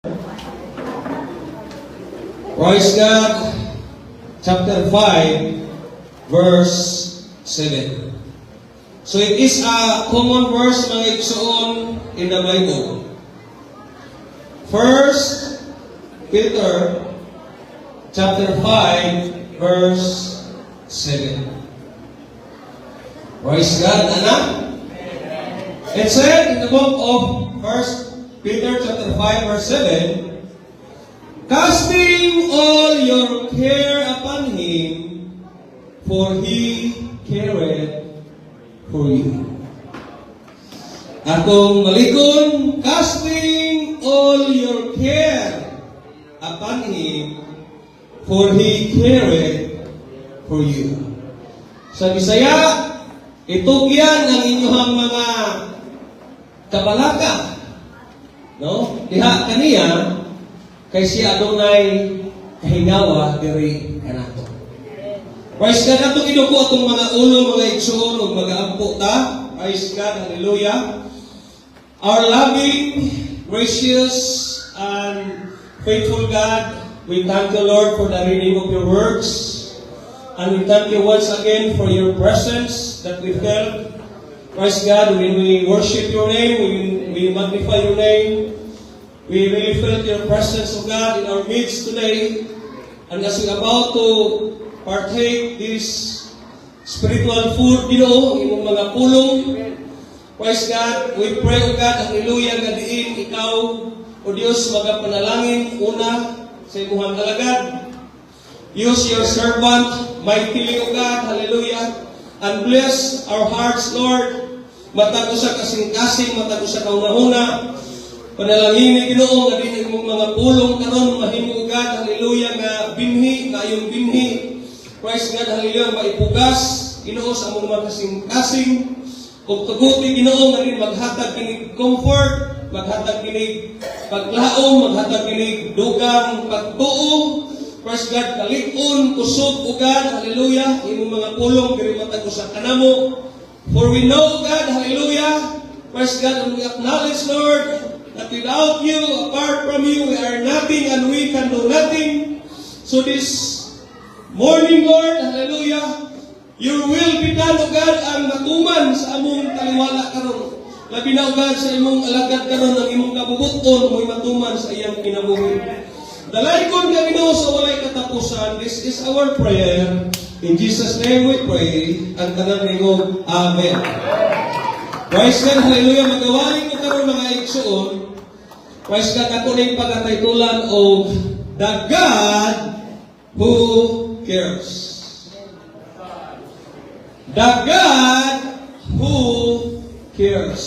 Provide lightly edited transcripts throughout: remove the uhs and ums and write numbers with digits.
Praise God, chapter 5, verse 7. So it is a common verse, mga igsoon, in the Bible. First Peter chapter 5 verse 7. Praise God, anak. It said in the book of First Peter chapter 5 verse 7, "Casting all your care upon Him, for He careth for you." Atong malikon, "Casting all your care upon Him, for He careth for you." Sa Bisaya, itugyan ang inyong mga kabalaka. No? Diha kaniya, kay siya adunay kahingawa diri kanato. Praise God, atong iduko atong mga ulo, mga igsoon, ug magaampo ta. Praise God, hallelujah. Our loving, gracious, and faithful God, we thank you, Lord, for the reading of your words. And we thank you once again for your presence that we felt. Praise God, when we worship your name, when we magnify your name, we really felt your presence, O God, in our midst today. And as we about to partake this spiritual food, Ginoo, imong mga pulong, praise God, we pray, O God, hallelujah, nga diin ikaw, O Diyos, magapanalangin una sa imuhang alagad. Use your servant mightily, O God, hallelujah, and bless our hearts, Lord. Matag usa kasing-kasing, matag usa ka hunahuna. Panalangin ni Ginoo nga diin imong mga pulong karon mahimo, God, hallelujah, nga binhi, maayong binhi. Praise God, hallelujah, maipugas Ginoo sa among mga kasing-kasing. Ug tuguti, Ginoo, nga diin maghatag kinig comfort, maghatag kinig paglaom, maghatag kinig dugang pagtuo. Praise God, kalig-on, kusog, o God, hallelujah, imong mga pulong diri matag usa kanamo. For we know, God, hallelujah, praise God, and we acknowledge, Lord, that without you, apart from you, we are nothing and we can do nothing. So this morning, Lord, hallelujah, your will be done, O God, ang matuman sa among taliwala karon. Labi na, O God, sa imong alagad karon ang imong kabubut-on mo'y matuman sa iyang kinabuhi. Dalaygon ka, Ginoo, sa walay katapusan. This is our prayer. In Jesus' name we pray. Ang tanan ningog, Amen. Praise God, hallelujah. Magawali ko karon, mga igsoon. Praise God, ako ning pagkataytulan og The God Who Cares. The God Who Cares.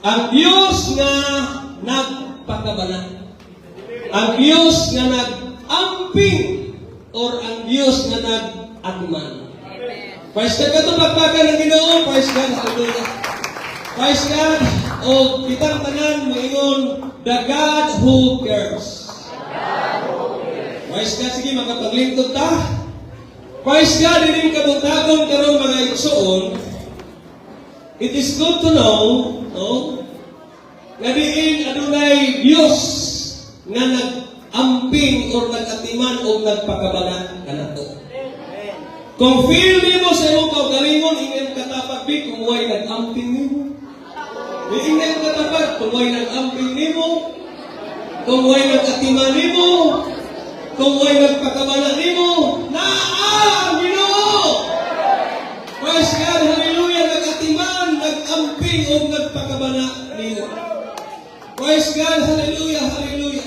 Ang Diyos nga nagpakabana. Ang Diyos nga nag-amping or ang Diyos nga nag-atiman. Praise God, kato pagpakan ng Ginoo. Praise God, hallelujah. Praise God. O kitang tanan moingon, "The God who cares." Praise God, sige, makapaglingkod ta. Praise God, ining kabuntagon karon, mga igsoon. It is good to know, no, nga diin adunay Dios nga nag-amping or nag-atiman o nagpakabana kanato. Kung feel nimo sa imong kaugalingon, ingnan katapad bi kung way nag-amping nimo. Ingnan katapad kung way nag-amping nimo, kung way nag-atiman nimo, kung way nagpakabana nimo, naa ang Ginoo. Praise God, hallelujah, nag-atiman, nag-amping o nagpakabana nimo. Praise God, hallelujah, hallelujah.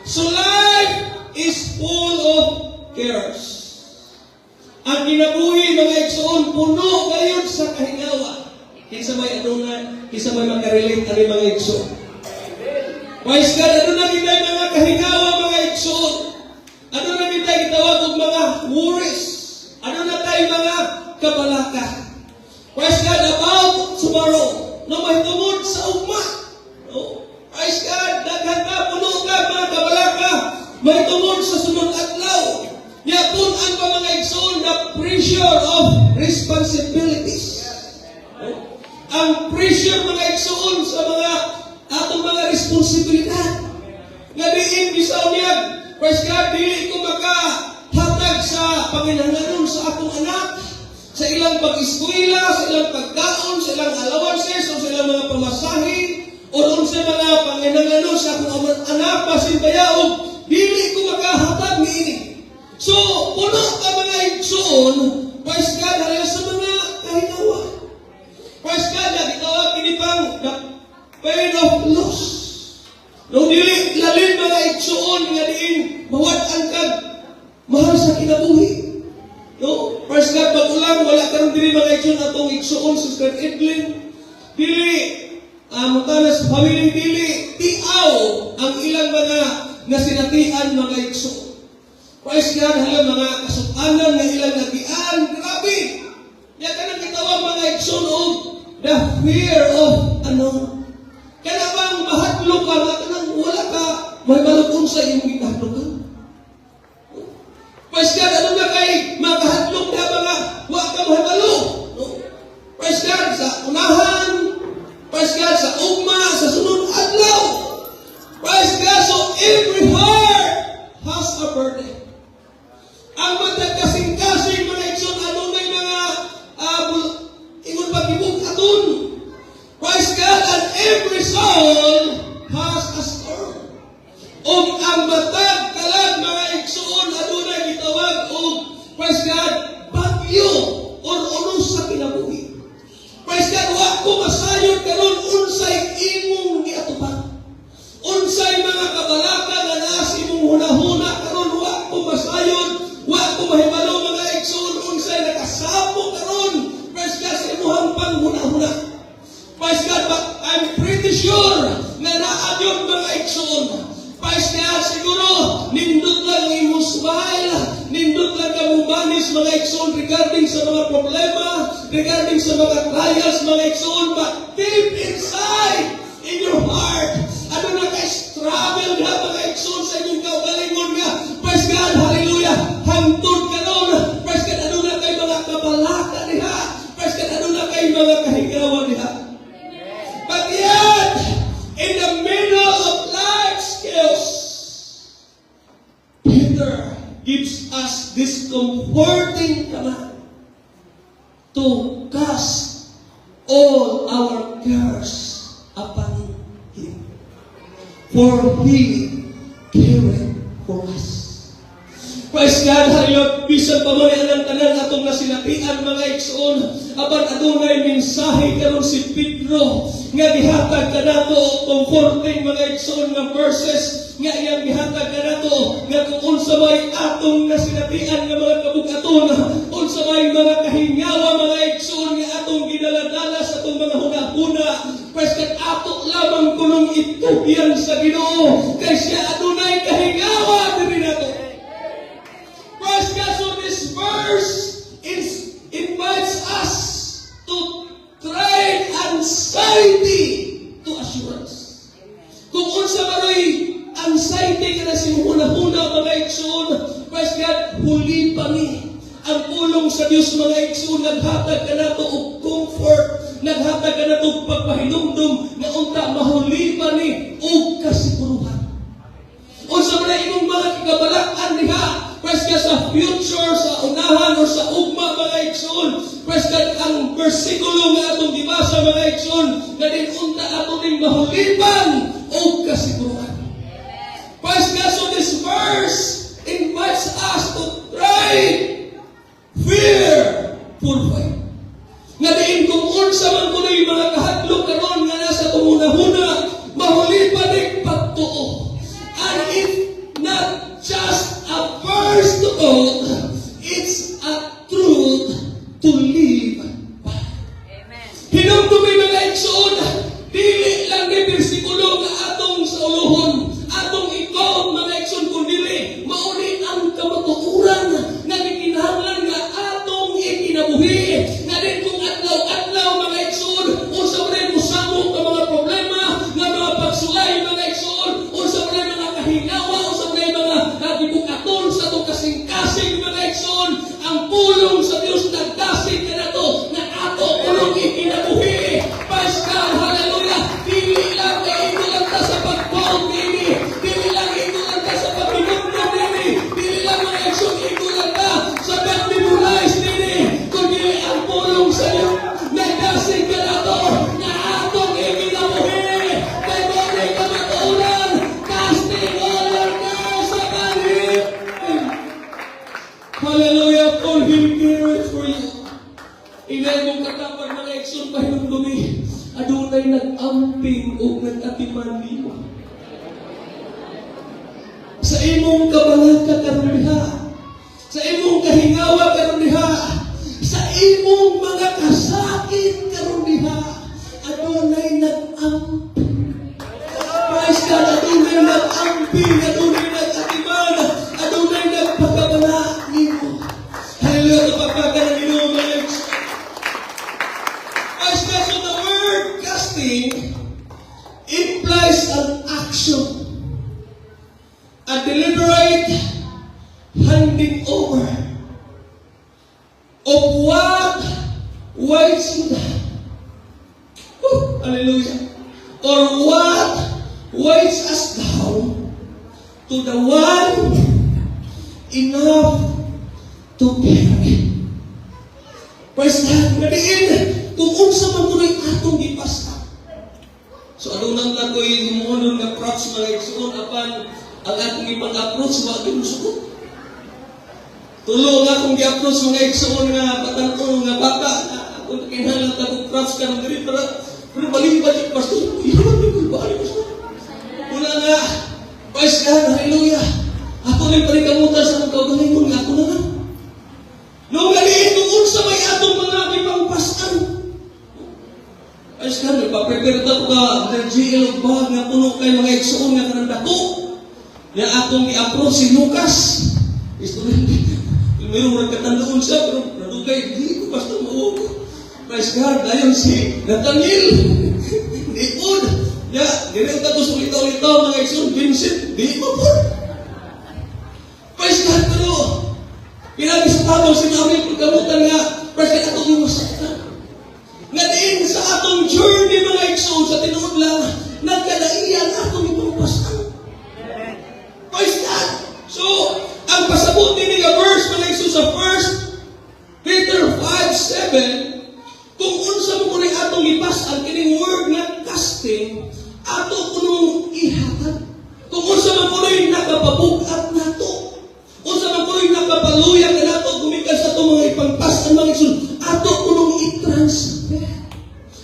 So life is full of cares. Ang kinabuhi, mga igsoon, puno gayud sa kahingawa. Kinsa may aduna, kinsa may makarelate ani, mga igsoon? Praise God, aduna kitay mga kahingawa, mga igsoon. Aduna kitay gitawag og mga worries. Aduna tay mga kabalaka. Praise God, about tomorrow. No, mahitungod sa ugma. No? Praise God, daghan ka, puno ka, mga kabalaka. Mahitungod sa sunod adlaw. Yapun-an pa, mga igsoon, the pressure of responsibilities. No? Ang pressure, mga igsoon, sa mga atong mga responsibilidad. diin bisaw niya, praise God, dili ko makahatag sa panginahanglanon sa akong anak, sa ilang pag-eskwela, sa ilang pagkaon, sa ilang allowances, o sa ilang mga pamasahe, o unsa mga panginahanglanon sa akong anak, basin bayaog, dili ko makahatag niini. So, puno ka, mga igsoon, praise God, hallelujah, sa mga kahingawa. Praise God, na gitawag kini pang the pain of loss. No, dili lalim, mga igsoon, nga diin mawad-an kag mahal sa kinabuhi. No, praise God, pag-ulan, wala karon diri, mga igsoon, atong igsoon, Sister Edlin. Dili, mutanas family, dili tiaw ang ilang mga nasinatian, mga igsoon. Praise God, hala, mga kasuk-anan nga ilang nagian, grabe. Ya kanang gitawag, mga igsoon, og the fear of ano. Kana bang mahadlok ka nga kanang wala ka mahibalo unsa imong gikahadlokan. Praise God, ano na kay makahadlok na mga wa ka mahibalo. No? Praise God, sa unahan, praise God, sa ugma, sa sunod adlaw. Praise God, so every heart has a burden. Ang matag kasing-kasing, mga igsoon, adunay mga ingon pagibug-aton. Praise God, and every soul has a storm. Og ang matag kalag, mga igsoon, adunay gitawag og, praise God, bagyo or unos sa kinabuhi. Praise God, wa ko masayod karon unsay imong giatupang. Unsay mga kabalaka nga naa sa imong hunahuna karon, wa ko masayod, wa ko mahibalo, mga igsoon, unsay nakasamo karon, praise God, sa imong panghunahuna. Praise God, but I'm pretty sure nga naa gyud, mga igsoon. Praise God, siguro nindot lang ang imong smile, nindot lang ka mumanis, mga igsoon, regarding sa mga problema, regarding sa mga trials, mga igsoon, but deep inside, in your heart, ano na kay struggle nga, mga igsoon, sa inyong kaugalingon nga, praise God, hallelujah, hangtod karon, praise God, ano na kay mga kabalaka diha, praise God, ano na kay mga kahigawan diha. But yet, in the middle of life's chaos, Peter gives us this comforting command to cast all our cares upon Him. For He careth for us. Praise God, hallelujah. Bisan pa man ang tanan atong nasinatian, mga igsoon, apan adunay mensahe karon si Pedro nga gihatag kanato, comforting, mga igsoon, nga verses nga iyang gihatag kanato nga kung unsa may atong nasinatian nga mga kabugaton, unsa may mga kahingawa, mga igsoon, nga atong gidala-dala sa atong mga huna-huna, praise God, ato lamang kunong itugyan sa Ginoo kay siya adunay kahingawa diri nato. Praise God. So this verse invites us to trade anxiety to assurance. Kung unsa maroy anxiety nga nasimuhuna-huna, mga igsoon, praise God, huli pa ni. Ang pulong sa Dios, mga igsoon, naghatag kanato og comfort, naghatag kanato og pagpahinumdum nga unta mahuli pa ni og kasiguruhan. Unsa man ang imong mga kikabalak-an diha, praise God, sa future, sa unahan o sa ugma, mga igsoon, praise God, ang bersikulo nga atong gibasa, mga igsoon, nga din unta ato ning mahulipan og kasiguruhan. Praise God, so this verse invites us to trade fear for faith. Nga diin kung unsa man kuno'y mga kahadlok karon nga nasa hunahuna, mahulipan ning pagtuo. And it's not just a verse to quote, it's a truth to live by. Amen. Hinumdumi, mga igsoon, dili lang ni bersikulo nga atong sa uluhon, atong ikaw, mga igsoon, kung dili, mao nag-atiman nimo. Sa imong kabalaka karon diha, sa imong kahingawa karon diha, sa imong mga kasakit karon diha, adunay nag-amping. Praise God, adunay nag-amping, adunay nag-atiman, adunay nagpakabala nimo. Hallelujah, tupagpakan ng Ginoo, mga igsoon. Praise God, so the word casting implies an action, a deliberate handing over of what weighs you down. Whew, hallelujah. Or what weighs us down to the one enough to carry. Praise God. Nga diin, kung unsa man kuno'y atong gipas-an. So aduna lang ko'y himuon nga props, mga igsoon, apan ang akong ipang-approach wa gyud mosugot. Tulo nga akong gi-approach, mga igsoon, nga batan-ong nga bata na ako kinahanglan ta kog props karon diri para pero balik balik, "Pastor, iyon ko balik, Pastor." Una nga, praise God, hallelujah. Ako rin paningkamutan sa akong kaugalingon nga ako na lang. No, galiin kung unsa may atong mga gipangpas-an. Praise God, nagpa-prepare ta ko ka Brother GL og bag nga puno kay mga igsoon nga kanang dako. Nga atong i-approach si Lucas. Estudyante. Meron mga katandoon siya, pero nadugay, di ko basta mao ko. Praise God, dayon si Nathaniel. Di po. Ya, dili ta ko sulitaw-litaw, mga igsoon, Vincent, di mo po. Praise God, pero pinagi sa tabang si Mami pagkamutan nga, praise God, atong iwasan. Nga diin sa atong journey, mga igsoon, sa tinuod lang, nagkalaiyan atong ipangpas-an. Praise God! So, ang pasabot nini nga verse, mga igsoon, sa 1 Peter 5:7, kung unsa mo kuno'y atong ipas-an, kining word nga casting, ato kunong ihatag. Kung unsa man kuno'y nakapabug-at nato, unsa man kuno'y nakapaluya kanato gumikan sa atong mga ipangpas-an, mga igsoon, ato kunong i-transfer.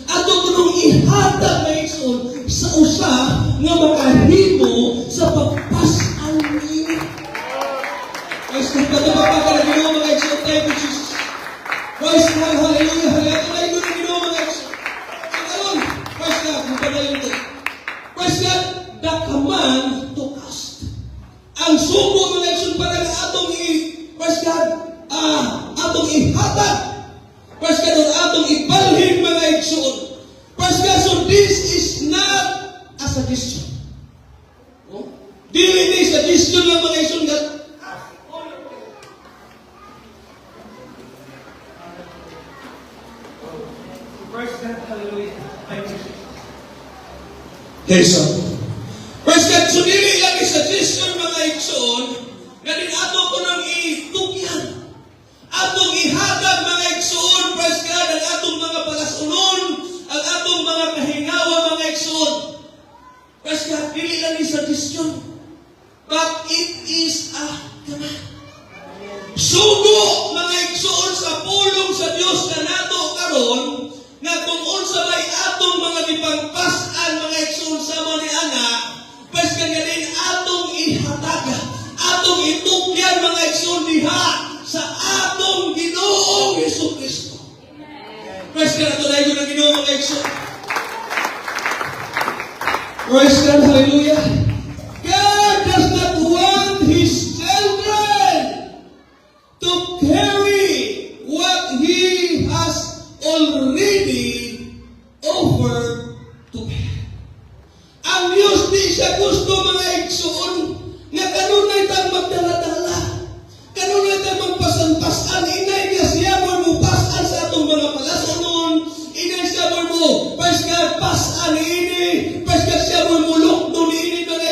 Ato kunong ihatag, mga igsoon, sa usa nga makahimo sa pagpas-an niya. Praise God, patupapa ka na Ginoo, mga igsoon. Thank you, Jesus. Praise God, hallelujah, hallelujah. Ito na Ginoo, mga igsoon. So karon, praise God, magpadayon to. Praise God, the command to cast. Ang sugo, mga igsoon, para nga atong i, praise God, atong ihatag. Praise God, or atong ibalhin, mga igsoon. Praise God, so this is not a suggestion. No? Dili ni suggestion lang, mga igsoon, nga Praise God, hallelujah. Thank you, Jesus. Okay, so, praise God, so dili lang suggestion, mga igsoon, nga din ato ko nang itugyan. Atong ihatag, mga igsoon, praise God, ang atong mga palasunon, ang atong mga kahingawa, mga igsoon. Praise God, dili lang ni suggestion. But it is a command. Sugo, mga igsoon, sa pulong sa Dios kanato karon nga kung unsa may atong mga gipangpas-an, mga igsoon, sa mo ni ana, praise God, nga din atong ihatag, atong itugyan, mga igsoon, diha sa atong Ginoong Hesus Kristo. Praise God, ato na ng Ginoo, mga igsoon. Praise God, hallelujah. God does not want His children to carry what He has already offered to bear. Ang Diyos di siya gusto, mga igsoon, nga kanunay tang magdala-dala. Kanunay tang magpasan-pasan. Inay nga siya mo mupasan sa atong mga palasonon. Inay siya mo mo, praise God, pasan ini. Praise God, siya mo mulukdo ni ini, mga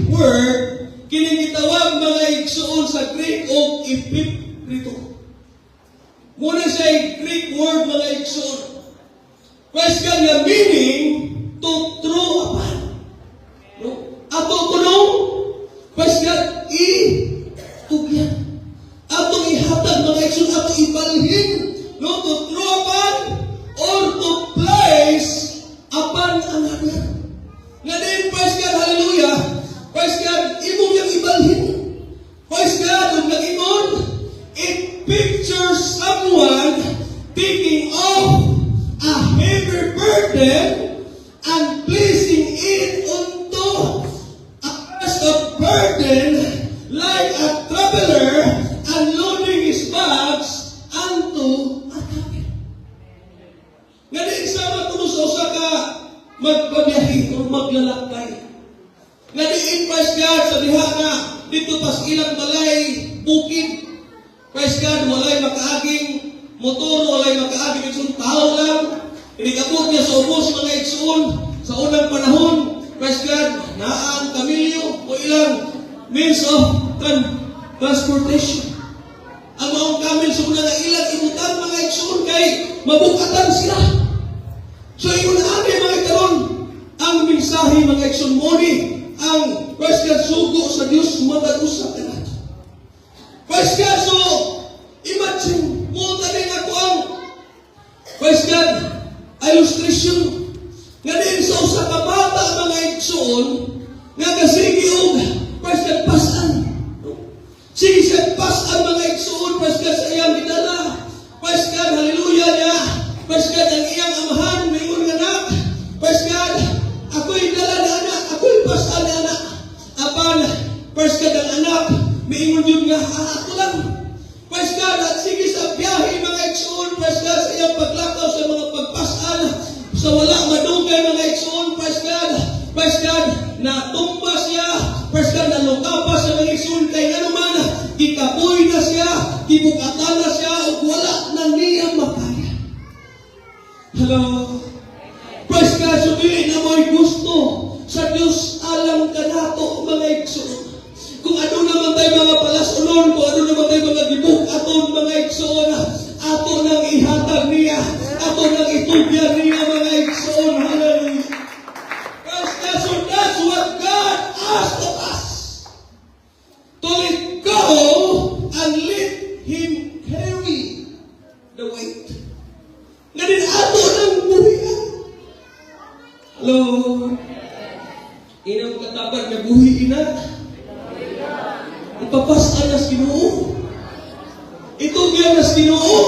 word, kining gitawag, mga igsuon, sa Greek og epiprito. Muna siya Greek word, mga igsuon. Praise God, nga meaning to throw upon. No? Ato kunong, praise God, i tugyan. Atong ihatag, mga igsuon, ato ibalhin, no, to throw upon or to place upon another. Nga din, praise God, hallelujah, praise God, imong yung ibalhin. Praise God, ug nag-ingon, it pictures someone taking off a heavy burden and placing it onto a of burden, like a traveler unloading his bags onto a camel. Nga din sama kuno sa usa ka magpabiyahe o maglalakbay. Nga diin, praise God, sa diha nga dito pas ilang balay bukid. Praise God, walay makaaging motor, walay makaaging igsoon, tao lang. Inikabot niya sa ubos, mga igsoon, sa unang panahon. Praise God, naa ang kamilyo o ilang means of transportation. Ang maong camel sa una nga ilang ibutang, mga igsoon, kay mabukatan sila. So ingon na mga karon ang mensahe, mga igsoon, mo ni ang, praise God, sugo sa Dios matag usa kanato. Praise God, so imagine mo tani ako ang, praise God, illustration nga din sa usa ka bata, mga igsoon, nga kasigi og, praise God, pasan. Sige siya pasan, mga igsoon, praise God, sa iyang gidala. Praise God, hallelujah niya. Praise God, ang iyang amahan, maingon nga, "Anak, praise God, ako'y dala na anak, ako'y pasan na anak." Apan, praise God, ang anak, maingon yun nga, "Ah, ako lang." Praise God, at sige sa biyahe, mga igsoon, praise God, sa iyang paglakaw sa mga pagpasan, sa wala madugay, mga igsoon, praise God, natumba siya, praise God, nalukapa sa mga igsoon, kay nga naman, gikapoy na siya, gibukatan na siya, ug wala na niya makaya. Hello? Praise God, so dili na mo'y gusto sa Diyos alang kanato, mga igsoon. Kung ano naman tayo mga palasunon, kung ano naman tayo mga gibuk-aton, mga igsoon, ato nang ihatag niya, ato nang itugyan niya, mga igsoon. Hallelujah. Praise God, so that's what God asked of us. To let go and let Him carry the weight. Nga din ato nang buhian. Hello? Inang katapat nga buhi ina. Ipapasan na sa Ginoo. Itugyan na sa Ginoo.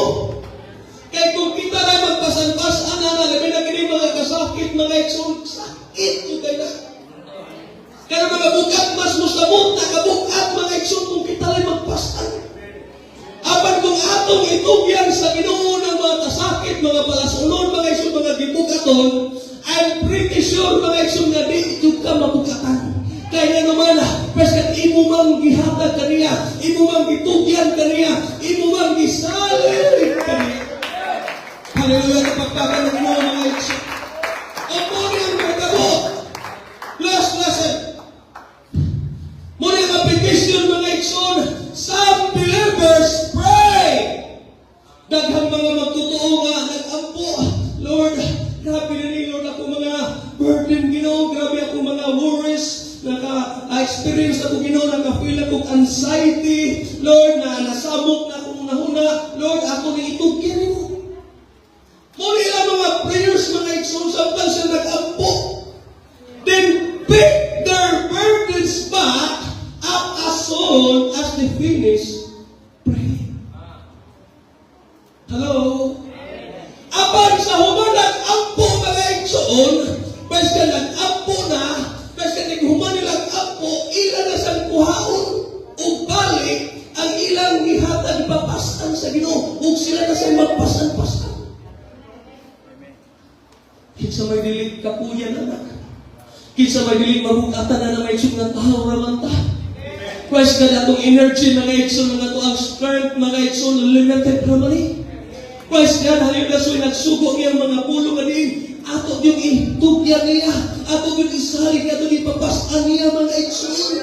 Kay kung kita na magpasan-pasan na na, labi na kini mga kasakit, mga igsoon, sakit yung kay na. Kaya mga bukat, mas musamot na kabukat, mga igsoon, kung kita lang magpasan. Apan kung atong itugyan sa Ginoo ng mga kasakit, mga palasunon, mga igsoon, mga gibukaton, I'm pretty sure, mga igsoon, nga di jud ka mabukatan. Kaya nga naman, paskat imo mang gihatag kaniya, imo mang gitugyan kaniya, imo mang gisalig kaniya. Hallelujah, napagpakan ng Ginoo, mga igsoon. Ang mo ni ang mahitabo. Last lesson. Mo ni ang application, mga igsoon. Some believers pray. Daghang mga magtotoo nga nag-ampo. "Lord, grabe na ni Lord ako mga burden, Ginoo, grabe ako mga worries, naka-experience ako, Ginoo, naka-feel ako anxiety, Lord, na nasamok na akong hunahuna, Lord, ako ni itugyan nimo." Mo ni ilang mga prayers, mga igsoon, samtang sila nag-ampo. Then pick their burdens back up as soon as they finish praying. Hello? Apan sa human nag-ampo, mga igsoon, basta nag-ampo na, basta naghuman nilang ampo, ila na sang kuhaon ug balik ang ilang gihatag papasan sa Ginoo ug sila na sa magpasan-pasan. Kinsa may dili kapuyan anak? Kinsa may dili mabukatan na may igsoon nga tao raman ta? Praise God, atong energy, mga igsoon, nga ato ang strength, mga igsoon, limited raman eh. Praise God, hallelujah, so nagsugo ngayang mga pulo nga diin, Ato yung itugyan niya. Ato yung isalig, ato yung ipapasan niya, mga igsoon.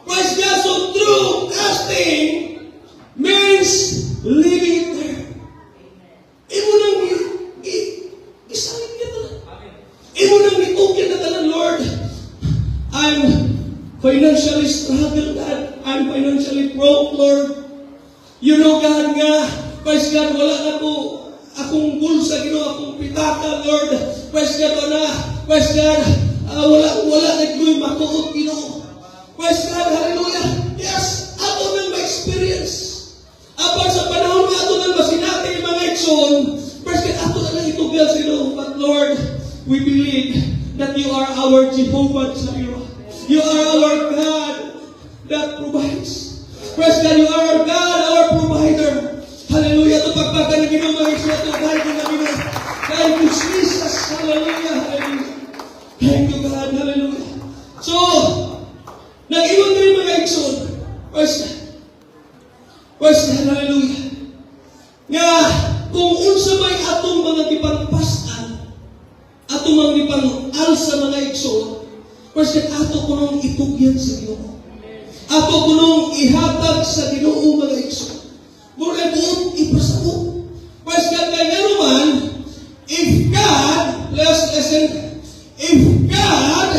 Praise God. So true casting means leaving it there. Imo nang isalig niya tanan. Imo nang itugyan na tanan, "Lord. I'm financially struggle, God. I'm financially broke, Lord. You know, God, nga, praise God, wala na ko akong bulsa, Ginoo, akong pitaka, Lord. Praise God, wala. Praise God, wala na ko'y matuot, Ginoo." Praise God, hallelujah. Yes, ato nang ma-experience. Apan sa panahon nga ato nang masinati, mga igsoon, praise God, ato na lang itugyan sa Ginoo. "But Lord, we believe that you are our Jehovah Jireh. You are our God that provides. Praise God, you are our God, our provider." Hallelujah. Ito pagpakan ng Ginoo, mga igsoon, ito dahil ko na Ginoo. Thank you, Jesus. Hallelujah. Hallelujah. Thank you, God. Hallelujah. So, nag-ingon din, mga igsoon. Praise God. Praise God. Hallelujah. Nga, kung unsa may atong mga gipangpas-an, atong mga gipang-alsa, mga igsoon, praise God, ato kunong itugyan sa Ginoo. Ato kunong ihatag sa Ginoo, mga igsoon. Mura buot ipasako. Praise God, kay ngano man, if God, let's listen, if God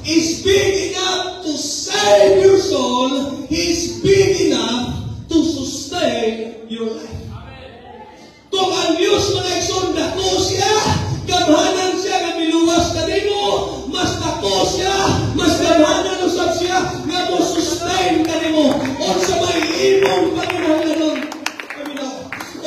is big enough to save your soul, He is big enough to sustain your life. Kung ang Diyos, mga igsoon, dako siya, gamhanan siya nga miluwas kanimo, mas dako siya, mas gamhanan usab siya nga mo sustain kanimo. Unsa may imong panginahanglanon? Paminaw.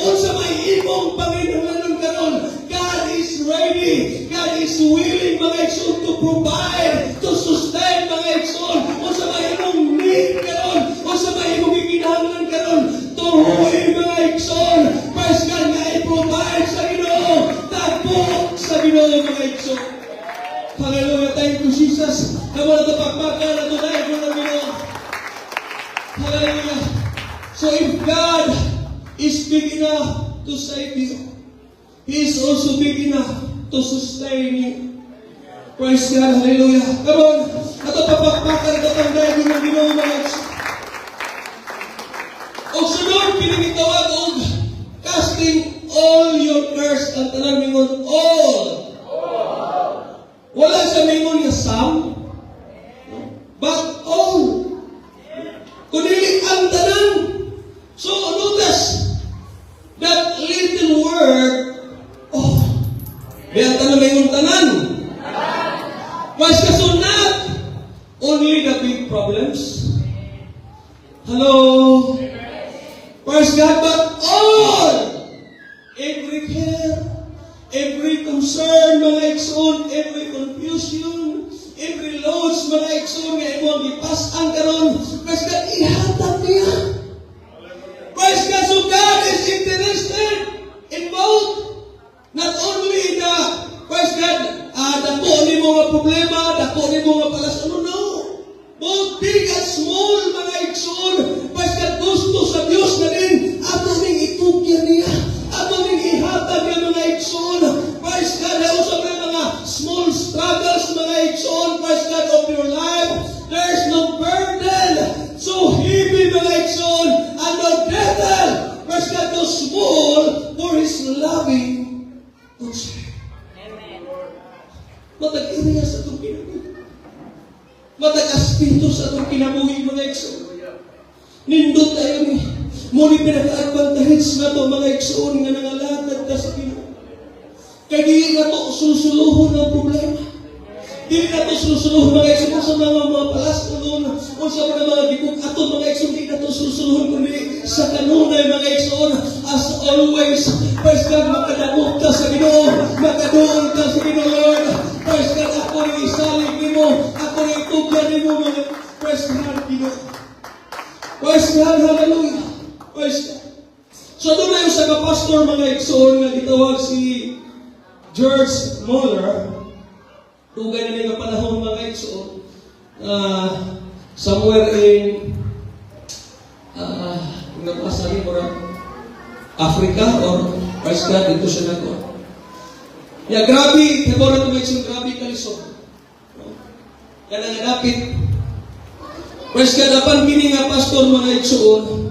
Unsa may imong panginahanglanon karon? God is ready. God is willing, mga igsoon, to provide, to sustain, mga igsoon. Unsa may imong need karon? Unsa may imong gikinahanglan karon? Tuhoy, mga igsoon. Praise God nga i-provide sa Ginoo. Tagpo sa Ginoo, mga igsoon. Hallelujah. Thank you, Jesus. Kamo na ito pagpaka na ito dahil ko ng Ginoo. Hallelujah. So if God is big enough to save you, He is also big enough to sustain you. Praise God. Hallelujah. Come on. Ato papakpakan ito ang dahil ng Ginoo, mga igsoon. O sunod, pinangitawag og casting all your cares. Ang tanan mingon, "All." Wala sa mingon nga "some," but "all." Kung dili ang tanan. So notice that little word, "all." May ang tanan mingon, "Tanan." Praise God, so not only the big problems. Hello? Praise God, but all! Every care, every concern, mga igsoon, every confusion, every loads, mga igsoon, nga imong gipas-an karon, praise God, ihatag niya. Praise God, so God is interested in both. Not only the, praise God, dako ni mga problema, dako ni mga palas, ano, no. Both big and small, mga igsoon, praise God, gusto sa Dios na din, ato ning itugyan niya, ato ning ihatag niya, mga igsoon. Praise God, sa mga small struggles, mga igsoon, praise God, of your life, there's no burden so heavy, mga igsoon, and no devil, praise God, too small for His loving concern. Amen. Matag area sa atong kinabuhi. Matag aspeto sa atong kinabuhi, mga igsoon. Nindot tayo ni. Muni pinaka-advantage na to, mga igsoon, nga nangalagad ta sa Ginoo. Kay dili na to susuluhon ang problema. Dili na to susuluhon, mga igsoon, sa mga palaskulon o sa mga gibug-aton, mga igsoon, dili na to susuluhon kundi sa kanunay, mga igsoon, as always, praise God, makadamog ka sa Ginoo, makaduol ka sa Ginoo, "Lord, praise God, ako ni isalig nimo, ako ni itugyan nimo," mga praise God, Ginoo. Praise God, hallelujah. Praise God. So doon na yung sa pastor, mga igsoon, nga gitawag si George Muller. Dugay na nga panahon, mga igsoon, somewhere in nabasa ni mura Africa or, praise God, dito siya nag Ya, grabe, kay na tumay, grabe kalisod. No? Kana nga dapit. Praise God, apan kini nga pastor, mga igsoon,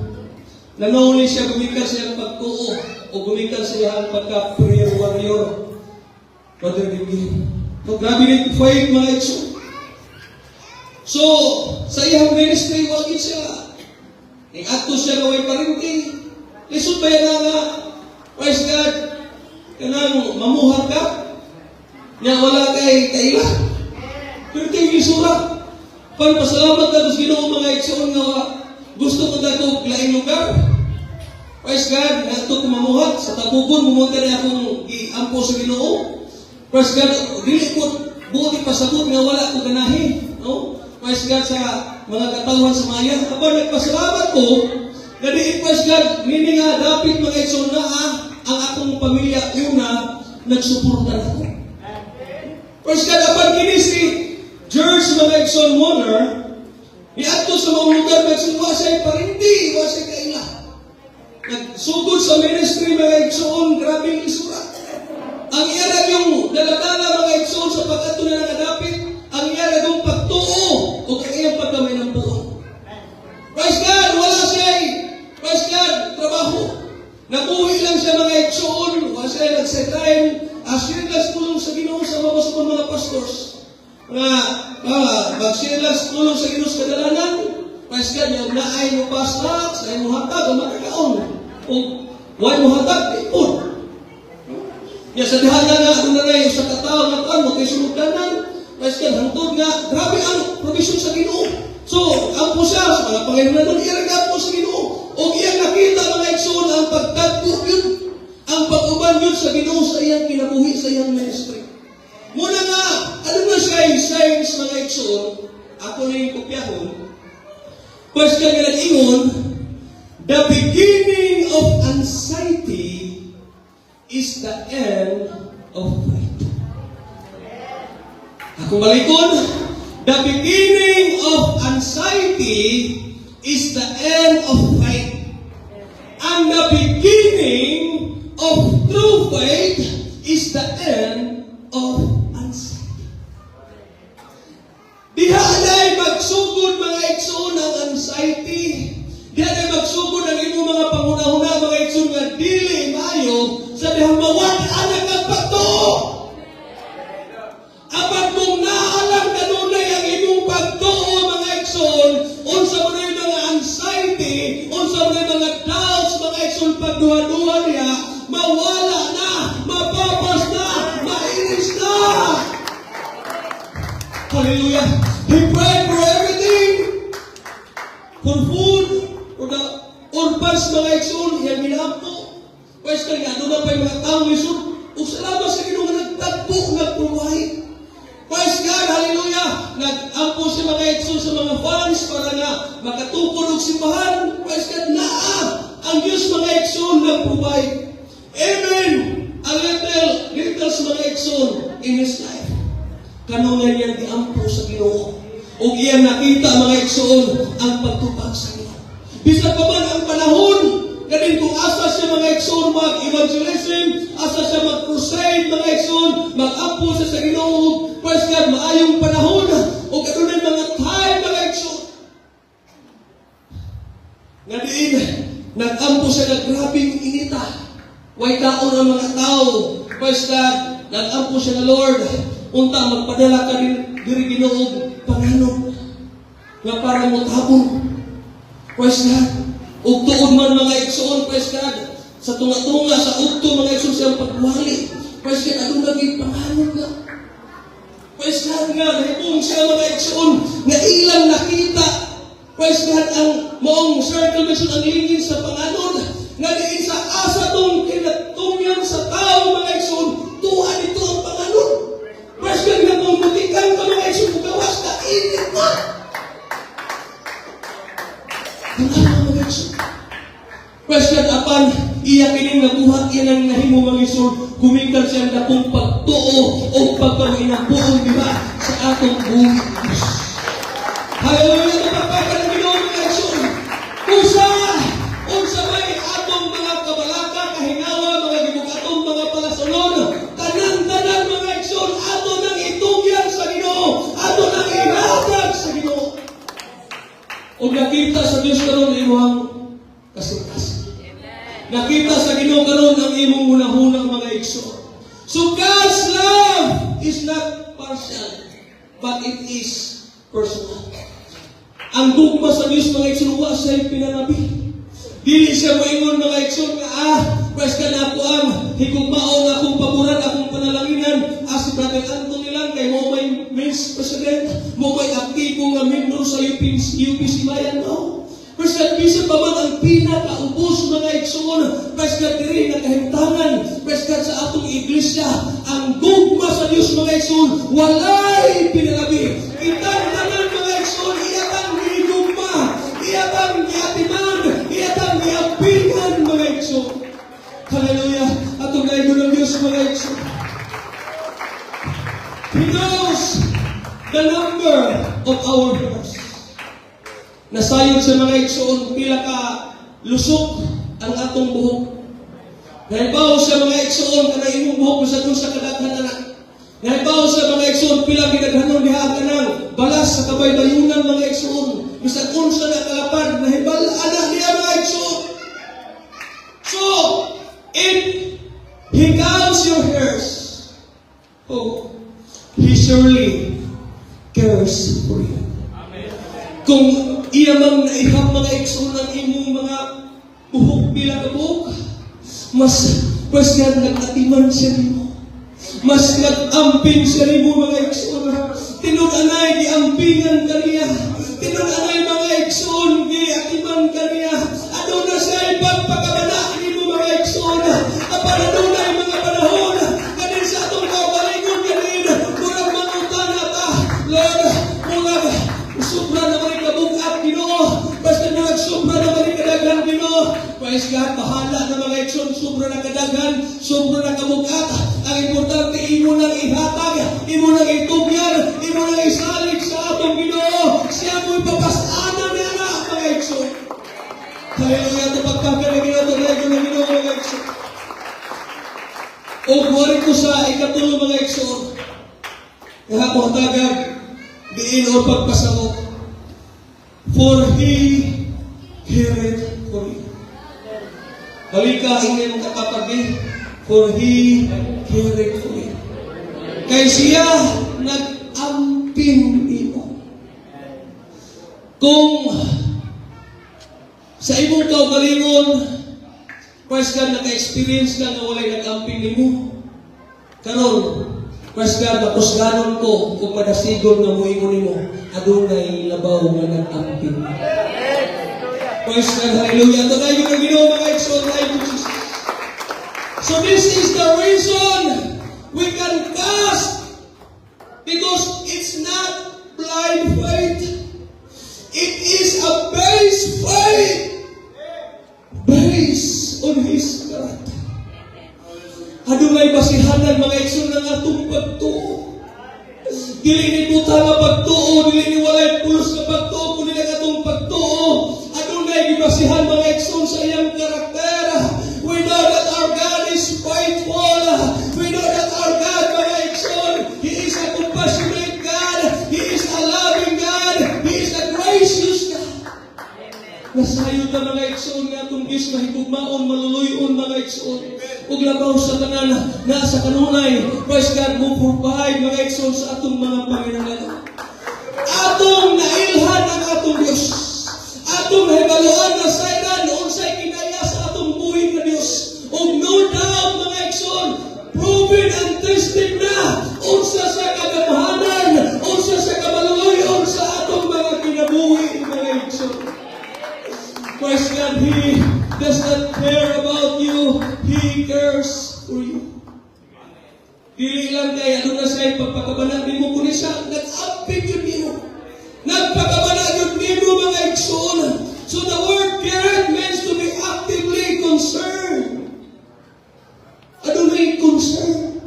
nanuli siya gumikan sa iyang pagtuo o gumikan sa iyang pagka-prayer warrior. Brother Gigi. So, grabe ni faith, mga igsoon. So, sa iyang ministry, wag siya. Ning adto siya nga way parinti. Lisod ba yan nga, praise God, kanang mamuhat ka? Nya wala kay kaila. Pero kay lisura. Pan pasalamat na sa Ginoo, mga igsoon, nga gusto ko na laing lugar. Praise God, ngadto ko mamuhat sa Tabugon, mumunta na akong giampo sa Ginoo. Praise God, dili ko buot ipasabot nga wala ko ganahi, no? Praise God sa mga katawhan sa maya. Apan nagpasalamat ko nga di, praise God, nini nga dapit, mga igsoon, naa ang akong pamilya una nagsuporta nako. Praise God, apan kini si George, mga igsoon, Muller, niadto sa mga lugar, mga igsoon, wa siya parindi, wa siya kaila. Nagsugod sa ministry, mga igsoon, grabe isura. Ang iya yung daladala, mga igsoon, sa pag-adto na nakadapit, ang iya yung pagtuo o ang iyang pagkamayambuon. Praise God, wala siya, praise God, trabaho. Nabuhi lang siya, mga igsoon, wala siya nag-sideline, asir lang sa pulong sa Ginoo sa mga mga pastors. Nga, mag-share lang sa pulong sa Ginoo sa kadalanan. Praise God, yung naay mo pastak, sa mo hatag, o makakaon. O, why mo hatag, ipon. Ya sa diha nga nga ano na sa katao nga kuan mo kay sulod-kanan. Praise God, hangtod nga grabe ang provision sa Ginoo. So, ampo siya sa mga Panginoon, iraga po sa Ginoo. Og iyang nakita, mga igsoon, ang pagtagpo yun, ang pag-uban yun sa Ginoo sa iyang kinabuhi, sa iyang ministry. Muna nga, ano na siya yung signs, mga igsoon, ako na yung kopyahon. Praise God, nga nag-ingon, "The beginning of anxiety is the end of faith." Ako balikon, "The beginning of anxiety is the end of faith. And the beginning of true faith is the end of anxiety." Diha na'y magsugod, mga igsoon, ang anxiety. Diha na'y magsugod ang imong mga panghuna-huna, mga igsoon, nga dili maayo sa dihang mawad-an ang pagtuo. Apan kung naalang kanunay ang imong pagtuo, mga igsoon, unsa man yung mga anxiety, unsa man yung mga doubts, mga igsoon, pagduha-duha niya, mawala na, mapapas na, mainis na. Hallelujah. He prayed for everything. For food, for the orphans, mga igsoon, iyang ginampo. Praise God, nga doon na pa yung mga taong lisod. Ug salamat sa Ginoo nga nagtagpo, nag-provide. Praise God, hallelujah. Nag-ampo si mga igsoon sa mga funds para nga makatukod og simbahan. Praise God, naa ang Diyos, mga igsoon, nag-provide. Amen. A little, little sa mga igsoon in his life. Kanunay niyang giampo sa Ginoo. Ug iyang nakita, mga igsoon, ang pagtubag sa Ginoo. Bisan pa man ang panahon, ganin kung asa siya, mga igsoon, mag-evangelism, asa siya mag-crusade, mga igsoon, mag-ampo siya sa Ginoo, praise God, maayong panahon, ug adunay mga time, mga igsoon, nga diin, nag-ampo siya ng grabing inita. Way kaon ang mga tao. Praise God, nag-ampo siya na, "Lord, unta magpadala ka din diri Ginoo panganod nga para mo tabon." Praise God. Ug tuod man, mga igsoon, praise God, sa tunga-tunga sa udto, mga igsoon, siyang pagwali. Praise God, aduna gyud panganod nga. Praise God, nga nahibong siya, mga igsoon, nga ilang nakita. Praise God, ang maong circle mission ang lingin sa panganod nga diin sa asa tong kinatungyan sa tao, mga igsoon, tuwa dito ang panganod. Praise God, nga kung mutikan ka, mga igsoon, mugawas ka, init na. Tanawa, mga igsoon. Praise God, apan iya kining nabuhat, iya nang nahimo, mga igsoon, gumikan siya ang dakong pagtuo o pagpamainambuon diba sa atong buhi Diyos. Hallelujah, mapagpakan ng Ginoo, mga igsoon. Usa, unsa may atong mga kabalaka, kahingawa, mga gibugaton, mga palasulon, tanan-tanan. O nakita sa Diyos karon ang imong kasing-kasing. Nakita sa Ginoo karon ang imong hunahuna, mga igsoon. So God's love is not partial, but it is personal. Ang gugma sa Diyos, mga igsoon, wa siya'y pinalabi. Dili siya moingon, mga igsoon, nga praise God, ako ang higugmaon, akong paboran, akong panalanginan si Brother Anthony lang kay mao may men's president, mao may aktibo nga membro sa UPC Bayan, no. Praise God, bisan pa man ang pinakaubos, mga igsoon, praise God, diri nakahimtangan, praise God, sa atong iglesia, ang gugma sa Dios, mga igsoon, walay pinalabi. Kitang tanan, mga igsoon, iya tang gihigugma, iya tang giatiman, iya tang giampingan, mga igsoon. Hallelujah! Atong daygon ang Diyos, mga igsoon. He knows the number of our hairs. Nasayod sa mga igsoon, pila ka lusok ang atong buhok. Nahibaw sa mga igsoon, kanang imong buhok sa dun sa kadaghan anak. Nahibaw sa mga igsoon, pila gidaghanon diha ang kanang balas sa kabaybayunan, mga igsoon. Bisan unsa na kalapad, nahibal ana niya, mga igsoon. So, if He counts your hairs, oh, He surely cares for you. Kung iya mang naihap, mga igsoon, ang imong mga buhok, pila ka buhok, mas, praise God, nag-atiman siya nimo. Mas nag-amping siya nimo, mga igsoon. Tinud anay, giampingan ka niya. Tinud anay, mga igsoon, giatiman ka niya. Aduna siya pagpakabana nimo, mga igsoon. Apan adunay mga panahon, kanin sa atong kaugalingon kanin, murag mangutana ta, "Lord, murag sobra naman ang kabugat, Ginoo. Basta murag sobra naman ang kadaghan, Ginoo." Praise God, bahala na, mga igsoon, sobra na kadaghan, sobra na kabugat. Ang importante, imo nang ihatag, imo nang itugyan, imo nang isalig sa atong Ginoo. Siya mo'y papas-anan niya na, mga igsoon. Hallelujah, ito pagkakan ng Ginoo, ng Ginoo, mga igsoon. O kuwari ko sa ikatulo, mga igsoon. Kaya ako hatagag, diin o pagpasabot. For He careth for you. Balika, ingay mong katapag. For He careth for you. Kay siya nag-amping nimo. Kung sa imong kaugalingon, praise God, naka-experience ka nga walay nag-amping nimo. Karon, praise God, makusganon ko kung madasigon nga muingon nimo, adunay labaw nga nag-amping. Praise God, hallelujah. Ito tayo ng Ginoo, mga igsoon, tayo Jesus. So this is the reason we can cast, because it's not blind faith. It is a base faith based on His character. Adunay basihanan, mga igsoon, ng atong pagtuo. Dili ni buta nga pagtuo, dili ni walay pulos nga pagtuo, kundi ang atong pagtuo adunay gibasihan, mga igsoon, sa iyang karakter. We know that our God is faithful. We know that our God, mga igsoon, He is a compassionate God. He is a loving God. He is a gracious God. Nasayod na, mga igsoon, nga atong Diyos mahigugmaon, maluluyon, mga igsoon. Ug labaw sa tanan, nasa kanunay, praise God, mo provide, mga igsoon, sa atong mga panginahanglan. Atong nailhan ang atong Diyos. Atong nahibaluan na sayran unsay kinaya sa atong buhi nga Diyos. Ug no doubt, mga igsoon, proven and tested na unsa sa kagamhanan, unsa sa kamaluluyon sa atong mga kinabuhi, mga igsoon. Praise God, He does not care about you, He cares for you. Dili lang kay aduna siya pagpakabana nimo, kundi siya nag-amping jud nimo. Nagpakabana jud nimo, mga igsoon. So the word "care" means to be actively concerned. Adunay concern.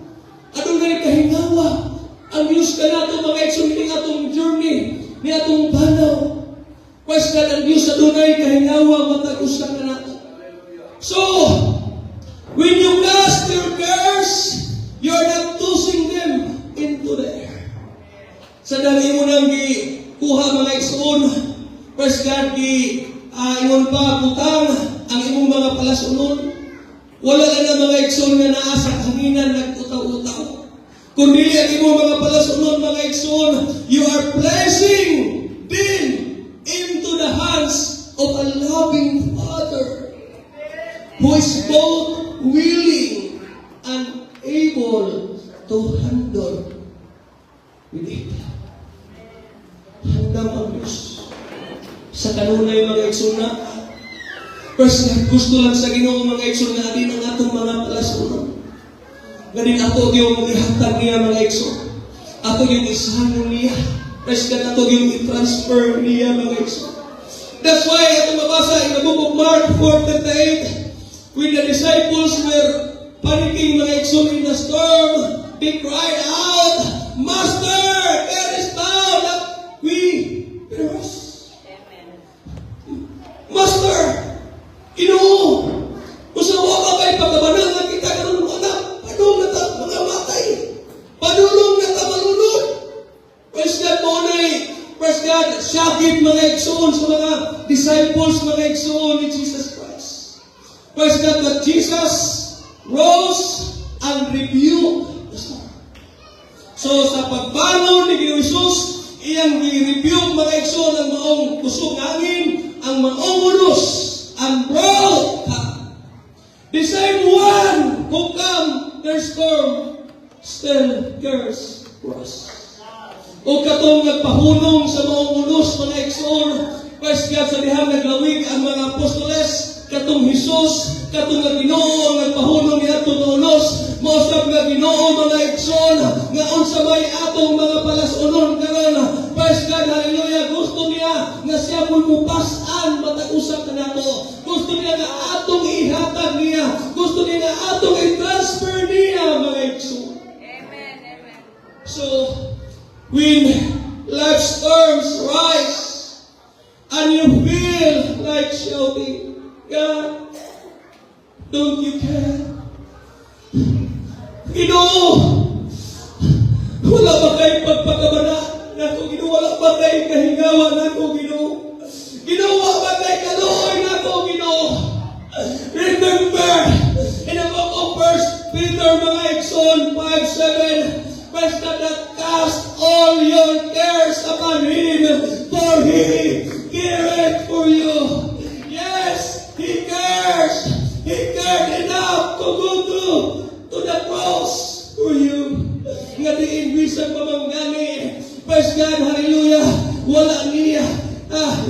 Adunay kahingawa. Ang Diyos kanato, mga igsoon, ni atong journey, ni atong panaw. Praise God, ang Diyos adunay kahingawa matag usa kanato. So, when you cast your cares, you're not tossing them into the air. Sa dali mo nang gikuha, mga igsoon, Praise God, gi ingon pa, butang ang imong mga palasunon. Wala na mga igsoon nga naa sa kahanginan nag-utaw-utaw. Kundi ang imong mga palasunon, mga igsoon, you are placing them into the hands of a loving Father who is both willing and able to handle with it. Handam ang Diyos. Sa kanunay, mga igsoon na, first, gusto lang sa Ginoo, mga igsoon, nga adin ang atong mga palasunon. Ganin ato yung ihatag niya, mga igsoon. Ato yung isango niya. Praise God, ato yung i-transfer niya, mga igsoon. That's why atong mabasa in the book of Mark 4:38, when the disciples were panicking, mga igsoon, in the storm, they cried out, "Master, carest thou that we perish?" Master, Ginoo, kung wa ka kay pagkabana nga kita karon anak, padulong na ta mga matay. Padulong na ta malunod. Praise God mo na. Praise God, syakit, mga igsoon, sa mga disciples, mga igsoon, ni Jesus Christ. Praise God that Jesus rose and rebuked the storm. So sa pagbangon ni Ginoong Jesus, iyang gi-rebuke, mga igsoon, ang maong kusog nga hangin, ang maong ulos, and brought calm. The same one who calmed their storm still cares for us. O katong nagpahunong sa maong ulos, mga igsoon, praise God, sa dihang naglawig ang mga apostoles, katong Jesus, katong nga Ginoo ang nagpahunong ni atong ulos, mausab nga Ginoo, mga igsoon, nga unsa may atong mga palasunon karon. Praise God, hallelujah, gusto niya nga siya mo'y mupas-an matag usa kanato. Gusto niya nga atong ihatag niya. Gusto niya nga atong i-transfer niya, mga igsoon. Amen. Amen. So, when life storms rise and you feel like shouting, "God, don't you care? Ginoo, wala ba kay pagpakabana nako, Ginoo? Wala ba kay kahingawa nako, Ginoo? Ginoo, wa ba kay kaluoy nako, Ginoo?" Remember, in the book of First Peter, mga igsoon, 5:7, praise God, that cast all your cares upon Him, for He careth for you. Yes, He cares. He cared enough to go through to the cross for you. Nga diin bisan pamanggani. Praise God, hallelujah. Wala niya.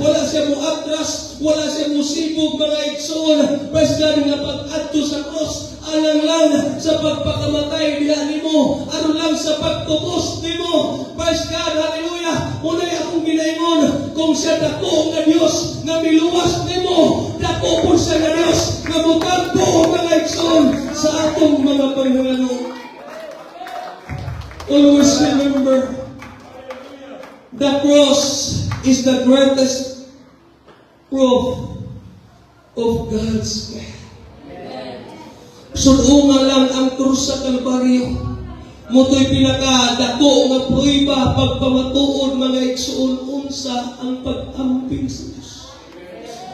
Wala siya mo atras, wala siya mo sibog, mga igsoon. Praise God, nga pag-adto sa cross, alang lang sa pagpakamatay diha nimo, aron lang sa pagtubos nimo. Praise God, hallelujah. Unay akong ginaingon, kung siya dako nga Dios nga miluwas nimo, dako po siya nga Dios nga mutampo, mga igsoon, sa atong mga panghangano. Always remember, the cross is the greatest proof of God's care. Suod-unga lang ang krus sa Kalbaryo. Mao to'y pinaka dako nga prueba, pagpamatuod, mga igsoon, unsa ang pag-amping sa Diyos.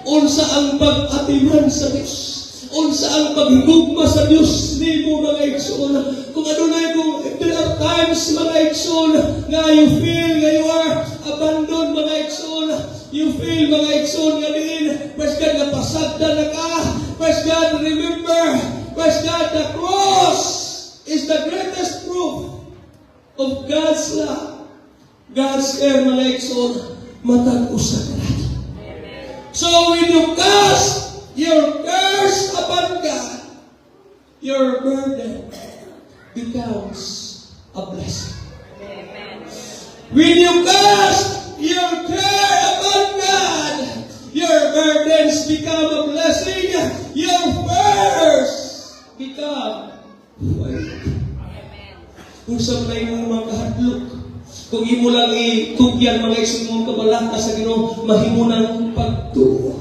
Unsa ang pag-atiman sa Diyos. Unsa ang paghigugma sa Diyos nimo, mga igsoon. Kung adunay kung if there are times, mga igsoon, nga you feel nga you are abandoned, mga igsoon, you feel, mga igsoon, nga diin, praise God, nga pasagda na ka. Praise God, remember, praise God, the cross is the greatest proof of God's love, God's care, mga igsoon, matag usa kanato. So when you cast your cares upon God, your burden becomes a blessing. Amen. When you cast your care upon God, your burdens become a blessing. Your fears become weight. Amen. Kung sa may imong mga kahadlok, kung imo lang itugyan, mga igsoon, mong kabalaka sa Ginoo, mahimo nang pagtuo.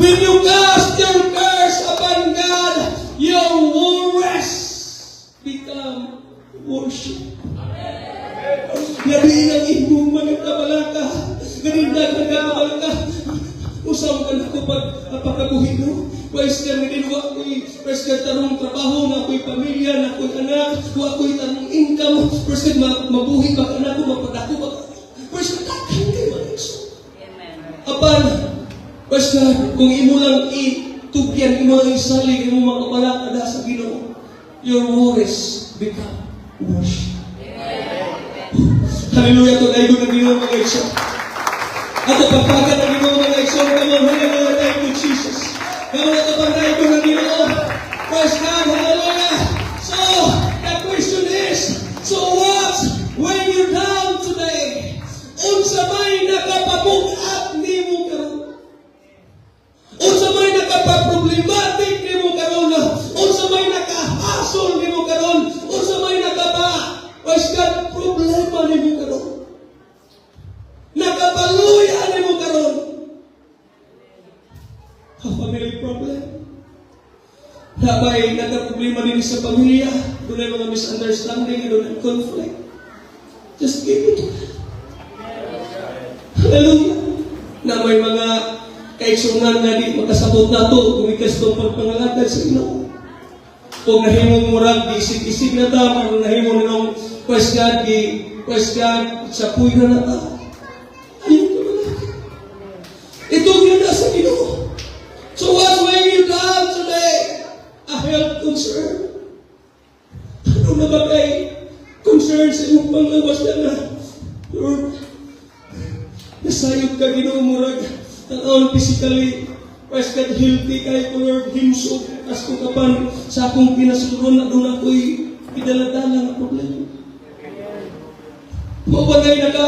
When you cast your cares upon God, your worries become worship. Nga diin ang imong mga kabalaka, nga diin daghan ka kabalaka, Unsaon ka nako pag pagkabuhi, no? Praise God, nga wa ko'y, praise God, tarong trabaho, naa ko'y pamilya, naa ko'y anak, wa ko'y tarong income. Praise God, mabuhi ba ka nako, mapadako ba ka? Praise God, daghan kay mga igsoon. Amen. Apan, praise God, kung imo lang itugyan, imo lang isalig, imo makabalaka sa Ginoo, your worries become worship. Hallelujah, to dahil ng Ginoo, mga igsoon. Ato pagpagan ng Ginoo, mga igsoon. Come on, hallelujah, thank you, Jesus. Come on, ato pagdayon ng Ginoo. Praise God, hallelujah. So, the question is, so what when you're down today? Unsa may nakapabug-at nimo karon? Unsa may nakapaproblematic nimo karon? Unsa may nakahasol nimo karon? Unsa may nakapa, praise God, problema nimo karon? Nakapaluya nimo karon? A family problem. Nabay nagka-problema din sa pamilya, dunay mga misunderstanding, dunay conflict. Just give it to God. Hallelujah. Na may mga kaigsunan nga di makasabot nato gumikan sa pagpangalagad sa Ginoo. Kung nahimong murag gisig-isig na ta, kung nahimo ninong, praise God, gi, praise God, sa puy na na ta. Ayun ka man. Ito yun na sa Ginoo. So what's weighing you down today? A health concern. Ano na ba kay concern sa imong panglawas na, Lord, nasayod ka, Ginoo, murag tan-awon physically, praise God, healthy kay ko, Lord, himsog as ko kapan sa akong pinasuron na doon ako'y gidaladala nga problema. Mo ba na naka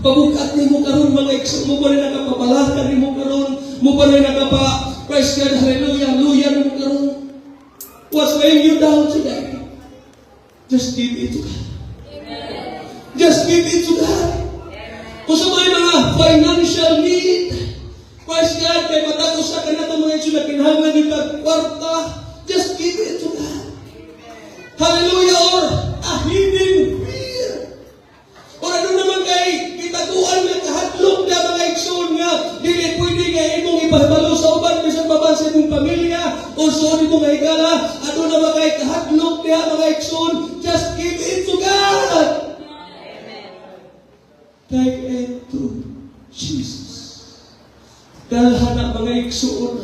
pabugat nimo karon, mga igsoon? Mo ba na nakapabalaka nimo karon? Mo ba na nakapa, praise God, hallelujah, luya nimo karon? What's weighing you down today? Just give it to God. Just give it to God. Kung sa may mga financial need, praise God, kay matag usa ka nato, mga igsoon, na kinahanglan ni kwarta, just give it to God. Hallelujah, or a hidden fear. Or ano naman kay gitaguan nga kahadlok na, mga igsoon, nga dili pwede nga imong ipahibalo sa uban, bisan pa man sa imong pamilya o sa imong higala, ano naman kay kahadlok niya, mga igsoon, just give it to God. Take it to Jesus. Dalhan na, mga igsoon.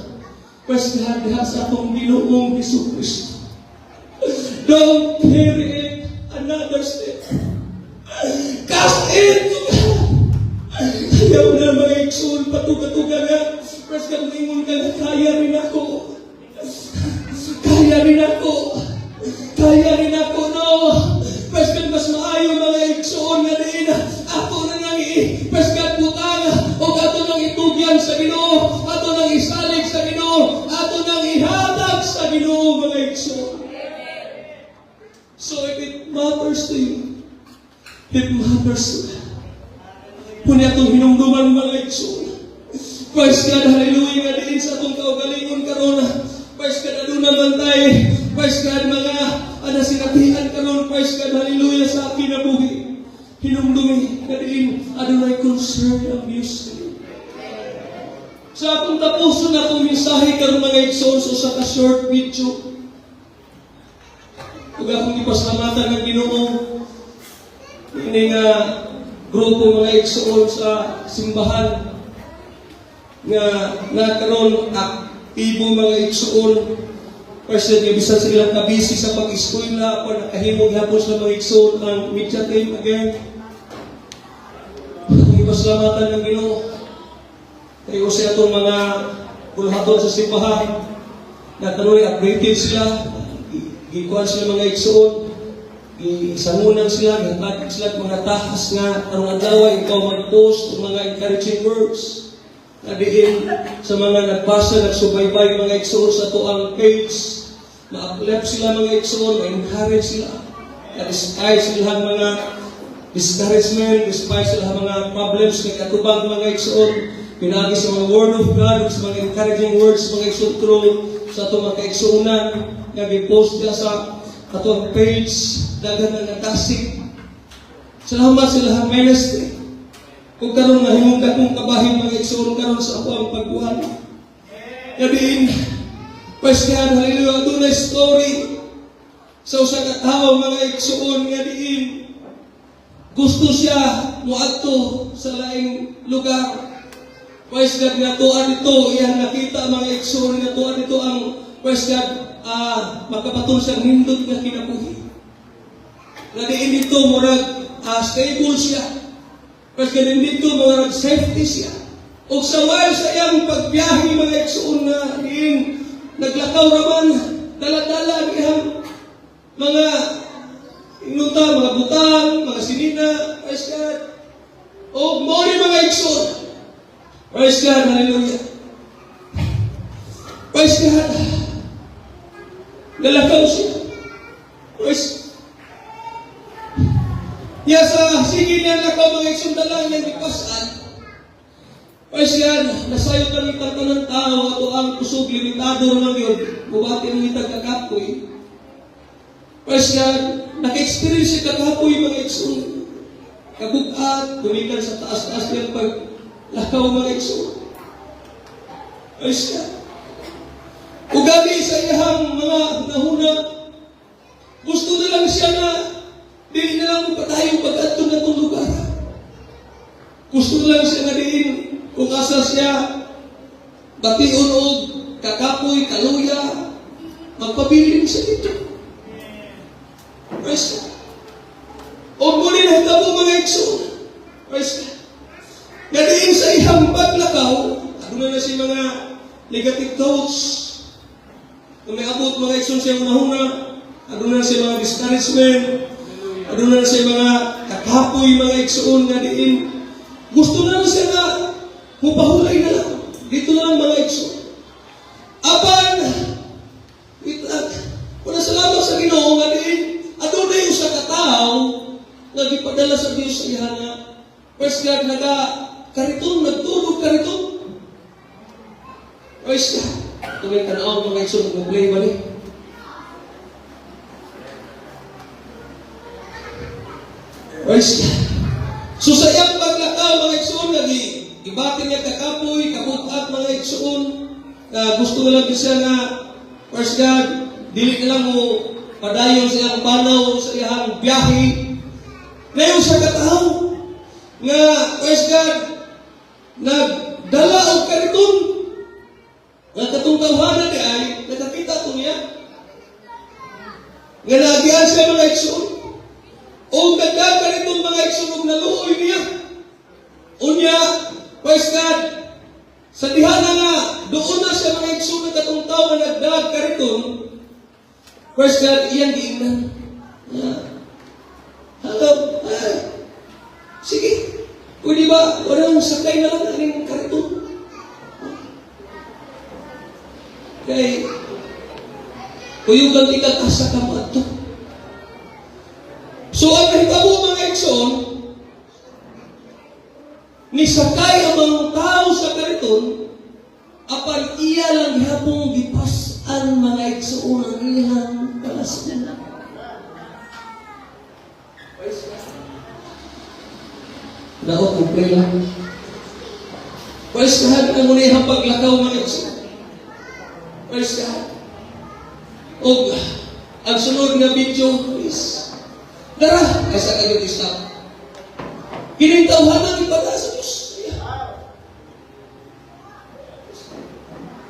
Praise God, diha sa atong Ginoong Hesus Kristo. Don't carry it another step. Cast it to God. Ayaw na, mga igsoon, patuga-tuga nga. Praise God, ingon ka na, kaya rin ako. Kaya rin ako. Kaya rin ako, no. Praise God, mas maayo, mga igsoon, nga diin. Ato na nang i, praise God, butang, o ato nang itugyan sa Ginoo, ato nang isalig sa Ginoo, ato nang ihatag sa Ginoo, mga igsoon. So if it matters to you, it matters to God. Kung atong hinumduman, mga igsoon. Praise God, hallelujah, nga diin sa atong kaugalingon karon. Praise God, aduna man tay. Praise God, mga ana sinatian karon. Praise God, hallelujah, sa kinabuhi. Hinumdumi nga diin adunay concern ang Diyos. Sa atong tapuson na atong mensahe karon, mga igsoon, sa usa ka short video. Ug akong gipasalamatan ng Ginoo ini nga grupo, mga igsoon, sa simbahan nga nakaron aktibo, mga igsoon. First nga bisan sa ilang kabisi sa pag-eskwela o nakahimo gihapon sa mga igsoon ang media team again. Akong gipasalamatan ng Ginoo kay usa atong mga buluhaton sa simbahan na karon updated sila, gikuan sila, mga igsoon, gisangunan sila, gihatag sila og mga task nga karong adlaw ikaw mag-post og mga encouraging words na diin sa mga nagbasa, nagsubaybay, mga igsoon, sa atoang page, ma-uplift sila, mga igsoon, ma-encourage sila. Na despite sa ilang mga discouragement, despite sa ilang mga problems na katubang, mga igsoon, pinagi sa mga word of God, sa mga encouraging words, mga igsoon, through sa atong mga kaigsuonan nga gi-post niya sa atong page, daghan na natasik. Salamat sa ilang ministry. Kung karon mahimong dakong kabahin, mga igsoon, karon sa ako ang pagbuhat. Yadiin, praise God, hallelujah, adunay story sa usa ka tawo, mga igsoon, nga diin gusto siya moadto sa laing lugar. Praise God, nga tuan ito, iyang nakita, mga igsoon, nga tuan ito ang, praise God, makabaton siyang nindot nga kinabuhi. Nga diin dito, murag stable siya. Praise God, dito, murag safety siya. O sa while sa iyang pagbiyahe, mga igsoon, nga diin, naglakaw raman, dala-dala ang iyang mga inuta, mga butang, mga sinina, praise God. O mo ni, mga igsoon. Praise God, hallelujah. Praise God. Nalakaw siya. Praise. Ya sa sige niya lakaw, mga igsoon, dala niyang gipasan. Praise God, nasayod kami tanan tao, ato ang kusog limitado naman yun. Mubati ng itag kakapoy. Praise God, naka-experience siya kakapoy, mga igsoon. Kabugat, gumikan sa taas-taas niyang paglakaw, mga igsoon. Praise God. Ugali sa iyang mga nahuna, gusto na lang siya na dili na lang patayo pag-adto na itong lugar. Gusto na lang siya nga diin kung asa siya bation og kakapoy, kaluya, magpabilin siya dito. Praise God. O muli na hitabo, mga igsoon. Praise God. Nga diin sa iyang paglakaw, aduna na siya mga negative thoughts. Kung may abot, mga igsoon, siya unahuna, aduna na siya mga discouragement, aduna na siya mga kakapoy, mga igsoon, nga diin gusto na lang siya nga mupahulay na lang. Dito na lang, mga igsoon. Apan, wait lang, wala salamat sa Ginoo nga diin adunay usa ka tawo nga gipadala sa Dios sa iya nga, praise God, naga kariton, nagtulog kariton. Praise God. Tuloy tanaw, mga igsoon, mo-play ba ni? Praise God. So sa iyang paglakaw, mga igsoon, lagi ibati niya kakapoy, kabukat, mga igsoon, na gusto na lang siya nga, praise God, dili na lang mo padayon sa iyang panaw, sa iyang biyahe. Ngayon sa kataw, nga, praise God, nagdala og kariton, nga katong tawhana di ay, nakakita ko niya, nga naagian siya, mga igsoon, o nagdala kariton, mga igsoon, og naluoy niya. Unya, praise God, sa diha na nga, doon na siya, mga igsoon, nga katong tao nga nagdag kariton, praise God, iyang giingnan. Nga, hanggang, ay, sige, pwede ba, walang sakay na lang aning kariton? Kay, kuyugan tikag asa ka mo ato. So ang nahitabo, mga igsoon, nisakay ang mga tao sa kariton, apan iya lang gihapong gipas-an, mga igsoon, ang iyang palasnan. Daot mo pray lang. Praise God, ang muna iyang paglakaw, mga igsoon. Praise God. Og ang sunod nga video, please. Dara, kaysa kayo stop. Kining tawhana ipada sa Diyos.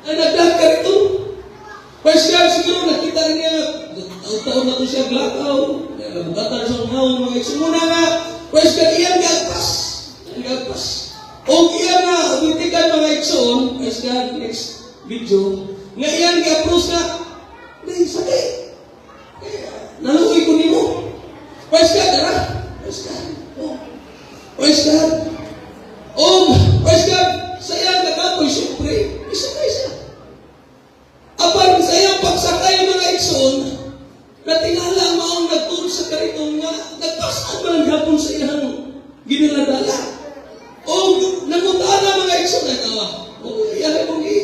Ang nagdag ka rito. Praise God, siguro nakita niya, taon-taon na to siya glakaw. Nabugatan sa mga mga igsoon. Muna nga, praise God, iyang gagpas. Iyang gagpas. O iyang nga, umitikan, mga igsoon, praise God, next video, nga iyang gi-approach na, di, sakay. Kaya, naluoy ko nimo. Praise God, tara. Praise God. Oh. Praise God. Oh, praise God. Sa iyang kakapoy, siyempre, isakay siya. Apan sa iyang pagsakay, mga igsoon, natingala ang maong nagturo sa kariton nga nagpasaan man ang hapon sa iyang ginaladala. O nangutana, mga igsoon, na tawa. O iyang kong gi.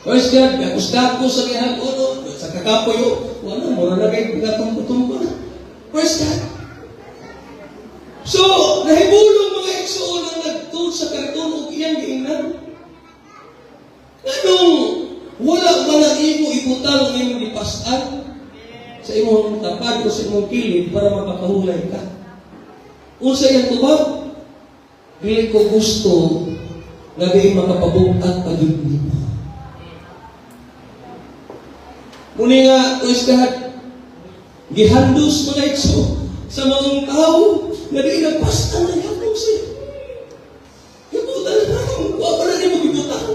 Praise God, gagustak ko sa iyang ulo, sa kakapoy, oh, wala, mura na kayo, tumba-tumba na. Praise God. So, nahibulong mga igsuon ang nagtuod sa kariton ug iyang giingnan? Nganong wala man na imo ibutang ang imong gipas-an sa imong tapad o sa imong kilid para makakahulay ka? Unsa iyang tubag? Dili ko gusto nga di makapabug-at pa gyud nimo. Muni nga, praise God, gihandos, mga igsoon, sa mga tao nga di nagpas-an na yapong siya. Gibutan na lang, wa pa na nimo gibutan.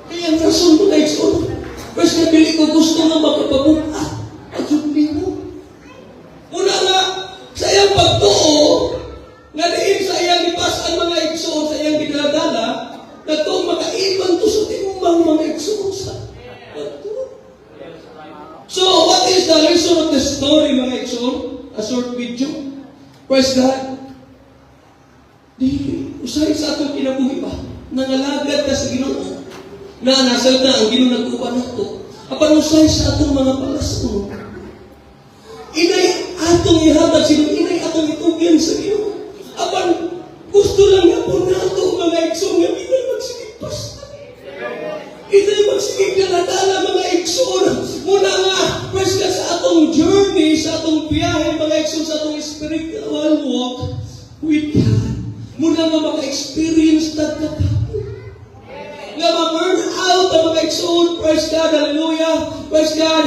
Kaya ang rason, mga igsoon, praise God, dili ko gusto nga makapabug-at pa gyud nimo. Una nga, sa iyang pagtuo, nga diin sa iyang gipas-an, mga igsoon, sa iyang gidaladala, nagtuo makaibang to sa timbang, mga igsoon, sa pagtuo. So, what is the lesson of the story, mga igsoon? A short video. Praise God. Di, usahay sa atong kinabuhi ba? Nangalagad ka sa Ginoo. Na nasa na ang Ginoo nag-uban nato. Apan usahay sa atong mga palason, inay atong ihatag sa Ginoo, inay atong itugyan sa Ginoo. Apan gusto lang gyapon nato, mga igsoon, nga inay magsigig pas-an. Inay magsigig dala-dala, mga igsoon. Muna nga, praise God, sa atong journey, sa atong biyahe, mga igsoon, sa atong spiritual walk with God. Muna nga maka-experience tag kakapoy. Nga ma-burn out ang mga igsoon, praise God, hallelujah, praise God,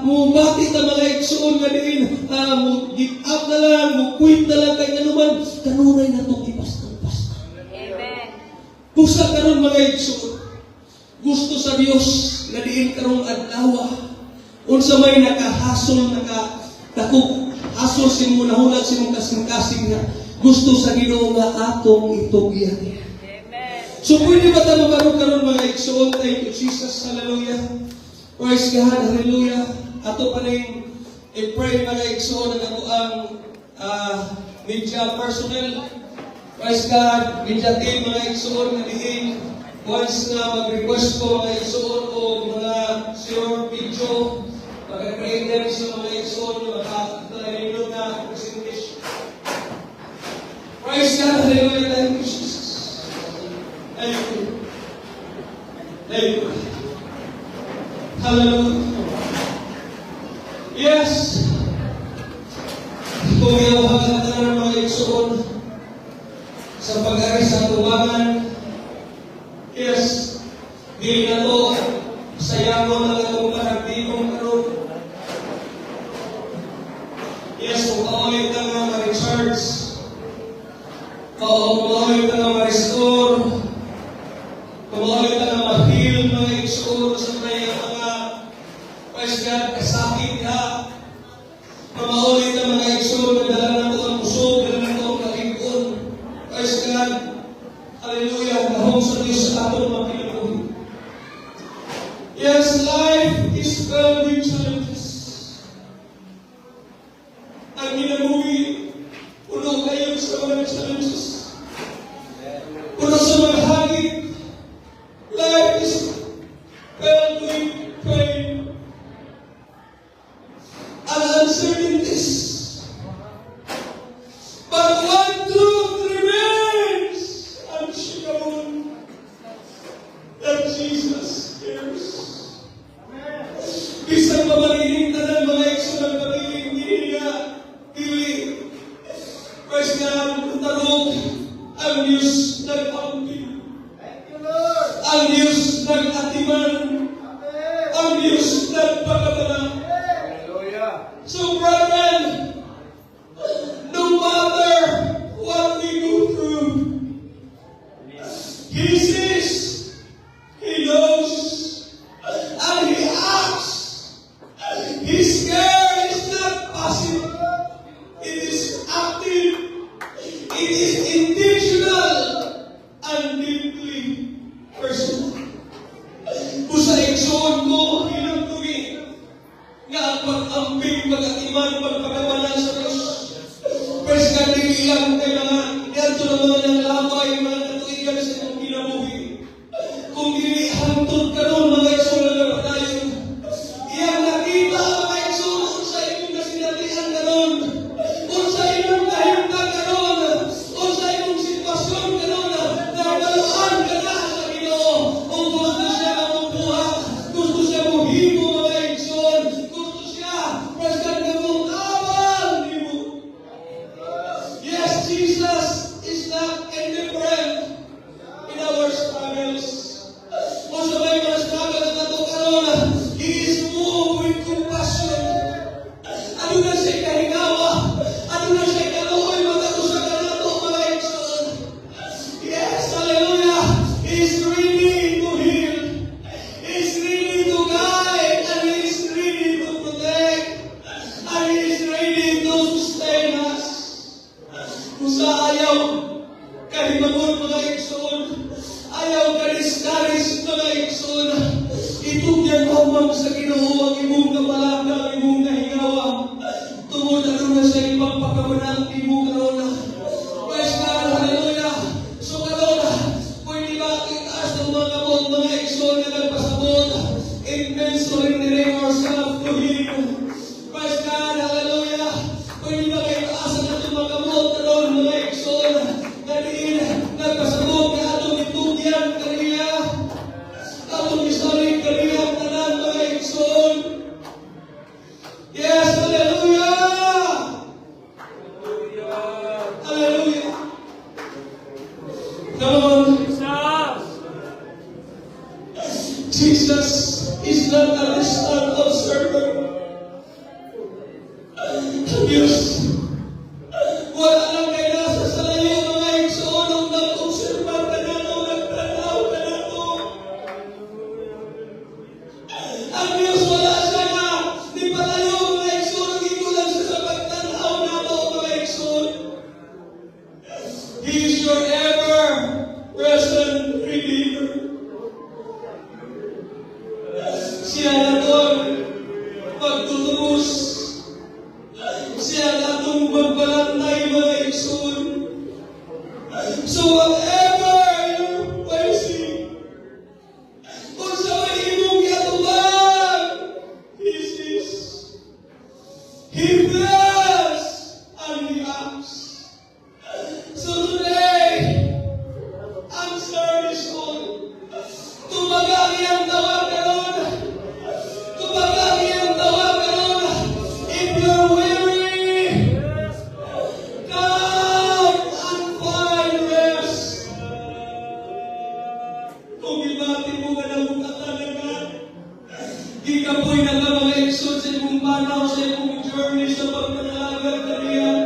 mubati ta, mga igsoon, nga diin, mo give up na lang, mo quit na lang, kay nganuman, kanunay na itong ipas-an-pasan. Amen. Busa karon, mga igsoon, gusto sa Dios nga diin karong adlaw, unsa may nakahasol, naka dakog hasol sa imong hunahuna, sa imong kasing-kasing, nga gusto sa Ginoo nga atong itugyan niya. Amen. So pwede ba tayo mabarog karon, mga igsoon? Thank you, Jesus. Hallelujah. Praise God. Hallelujah. Ato pa rin i-pray, mga igsoon, ang ato ang media personnel. Praise God. Media team, mga igsoon, nga diin once nga mag-request ko, mga igsoon, o mga short video, mag-create din sa mga igsoon maka na presentation. Praise God. Hallelujah. Thank you, Jesus. Thank you. Thank you. Hallelujah. Yes. Kung iyong hagatanan, mga igsoon, sa pag-ari sa tubangan, yes, di na to sayangon ang atong panagdimong karon. Yes, kung kaulit na nga ma-recharge, o kung maulit na nga ma-restore, kung maulit na nga ma-heal, mga igsoon, sa may mga, praise God, kasakit ha. Kung maulit na, mga igsoon, na dala na to ang kusog, dala na to ang kalig-on. Praise God. Hallelujah. Gahom sa Diyos sa atong mga kinabuhi. Yes, life is filled with challenges. Ang kinabuhi, puno kayo sa mga challenges. Puno sa mga hagit. Life is filled with pain and uncertainties. But one truth remains unshakable: that Jesus cares. Bisan pa marinig tanan, mga igsoon, ang pabiling nga dili. Praise God, tarog ang Diyos nag-amping. Thank you, Lord. Ang Diyos nag-atiman. Amen. Ang Diyos nagpakabana. Hallelujah. So, brethren, no matter what we go through, He sees, He knows, and He acts. His care is not passive, it is active, it is intentional, and deeply personal. Busa, igsoon ko, hinumdumi nga ang pag-amping, pag-atiman, pagpakabana sa Diyos, praise God, dili lang kay mga diadto na mga nanglabay, mga katuigan sa imong kinabuhi. Kung dili hangtod karon, mga igsoon, na napadayon. Iyang nakita, mga igsoon, unsa imong nasinatian karon, unsa imong kahimtang karon, unsa imong Na-discourage, mga igsoon, itugyan lamang sa Ginoo ang imong kabalaka, ang imong kahingawa. Tungod aduna siya'y pagpakamanang nimo karon. Praise God, hallelujah. So karon, pwede ba itaas ang mga kamot, mga igsoon, nga nagpasabot? It means surrendering ourselves to Him. Praise God, hallelujah. Pwede ba itaas ang atong mga kamot karon, mga igsoon, nga diin nagpasabot nga atong itugyan kaniya? Atong isalig kaniya ang tanan, mga igsoon. Yes, hallelujah! Hallelujah! Come on. Jesus is not a distant observer. Ang Diyos, wala lang kay nasa sa layo, mga igsoon, ang nag-obserba kanato, nagtanaw kanato. Ang Diyos, wala siya na di palayo, mga igsoon, ang igulang siya sa pagtanaw nato, mga igsoon. He is your ever-present Redeemer. Siya na doon pagtutubos. Siya na atong magbalantay, mga igsoon. So whatever you're facing, kung unsa may imong giatubang, He sees. He feels and He acts. So today, answer His call. Tubaga ang iyang tawag karon. Tubaga ang iyang tawag karon. If you're weary, come and find rest. Kung gibati mo nga nabugatan na ka, gikapoy na ka, mga igsoon, sa imong panaw, sa imong journey sa pagpanalagad kaniya.